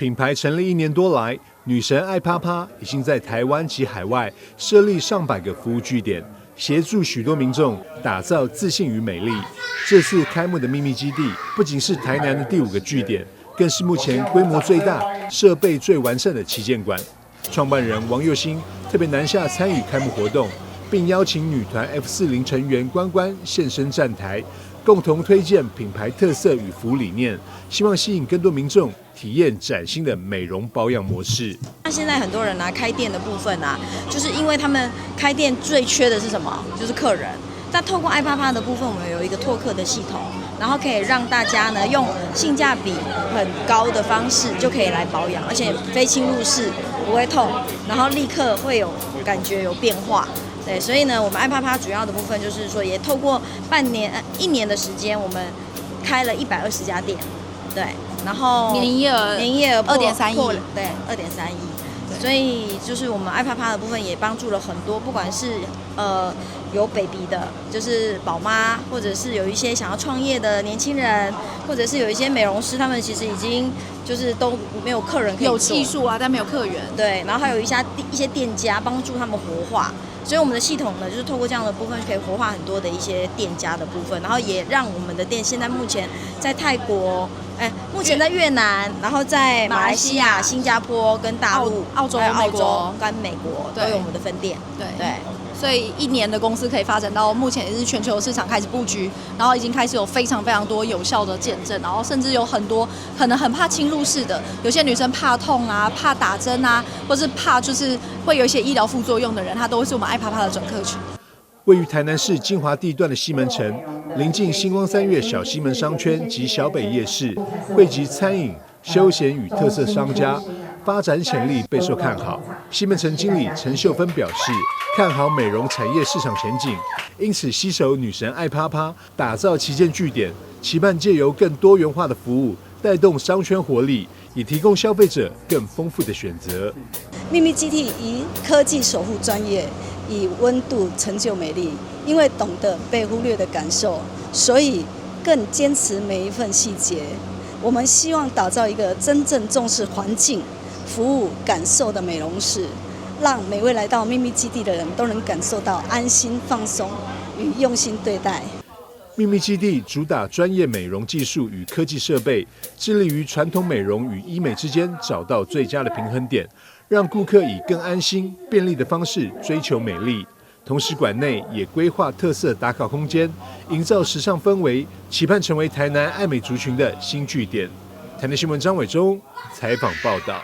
品牌成立一年多來，女神愛啪啪已經在台灣及海外設立上百個服務據點，協助許多民眾打造自信與美麗。這次開幕的秘密基地不僅是台南的第五個據點，更是目前規模最大、設備最完善的旗艦館。創辦人王佑興特別南下參與開幕活動，並邀請女團 F40成員關關現身站台，共同推薦品牌特色與服務理念，希望吸引更多民眾體驗嶄新的美容保養模式。那現在很多人啊，開店的部分啊，就是因為他們開店最缺的是什麼？就是客人。但透過愛啪啪的部分，我們有一個拓客的系統，然後可以讓大家呢用性價比很高的方式就可以來保養，而且非侵入式，不會痛，然後立刻會有感覺有變化。對，所以呢，我們愛啪啪主要的部分就是說，也透過半年、一年的時間，我們開了120家店，對，然後年營業額年營業額2.3億，對，2.3億。所以就是我們愛啪啪的部分也幫助了很多，不管是有 baby 的，就是寶媽，或者是有一些想要創業的年輕人，或者是有一些美容師，他們其實已經就是都沒有客人可以有技術啊，但沒有客源。對，然後還有一些店家幫助他們活化。所以我們的系統呢，就是透過這樣的部分，可以活化很多的一些店家的部分，然後也讓我們的店現在目前在泰國，哎，目前在越南，然後在馬來西亞、新加坡跟大陸、澳洲、澳洲跟美國都有我們的分店。對。所以一年的公司可以發展到目前也是全球市場開始布局，然後已經開始有非常非常多有效的見證，然後甚至有很多可能很怕侵入式的，有些女生怕痛啊、怕打針啊，或是怕就是會有一些醫療副作用的人，他都會是我們愛啪啪的準客群。位於台南市精華地段的西門城，鄰近新光三越小西門商圈及小北夜市，匯集餐飲、休閒與特色商家，發展潛力備受看好。西門城經理陳秀芬表示，看好美容產業市場前景，因此攜手女神愛啪啪打造旗艦據點，期盼借由更多元化的服務，帶動商圈活力，也提供消費者更豐富的選擇。秘密基地以科技守護專業，以溫度成就美麗。因為懂得被忽略的感受，所以更堅持每一份細節。我們希望打造一個真正重視環境、服務、感受的美容室，讓每位來到秘密基地的人都能感受到安心、放鬆與用心對待。秘密基地主打專業美容技術與科技設備，致力於傳統美容與醫美之間找到最佳的平衡點，讓顧客以更安心、便利的方式追求美麗。同時，館內也規劃特色打卡空間，營造時尚氛圍，期盼成為台南愛美族群的新據點。台南新聞張偉忠採訪報道。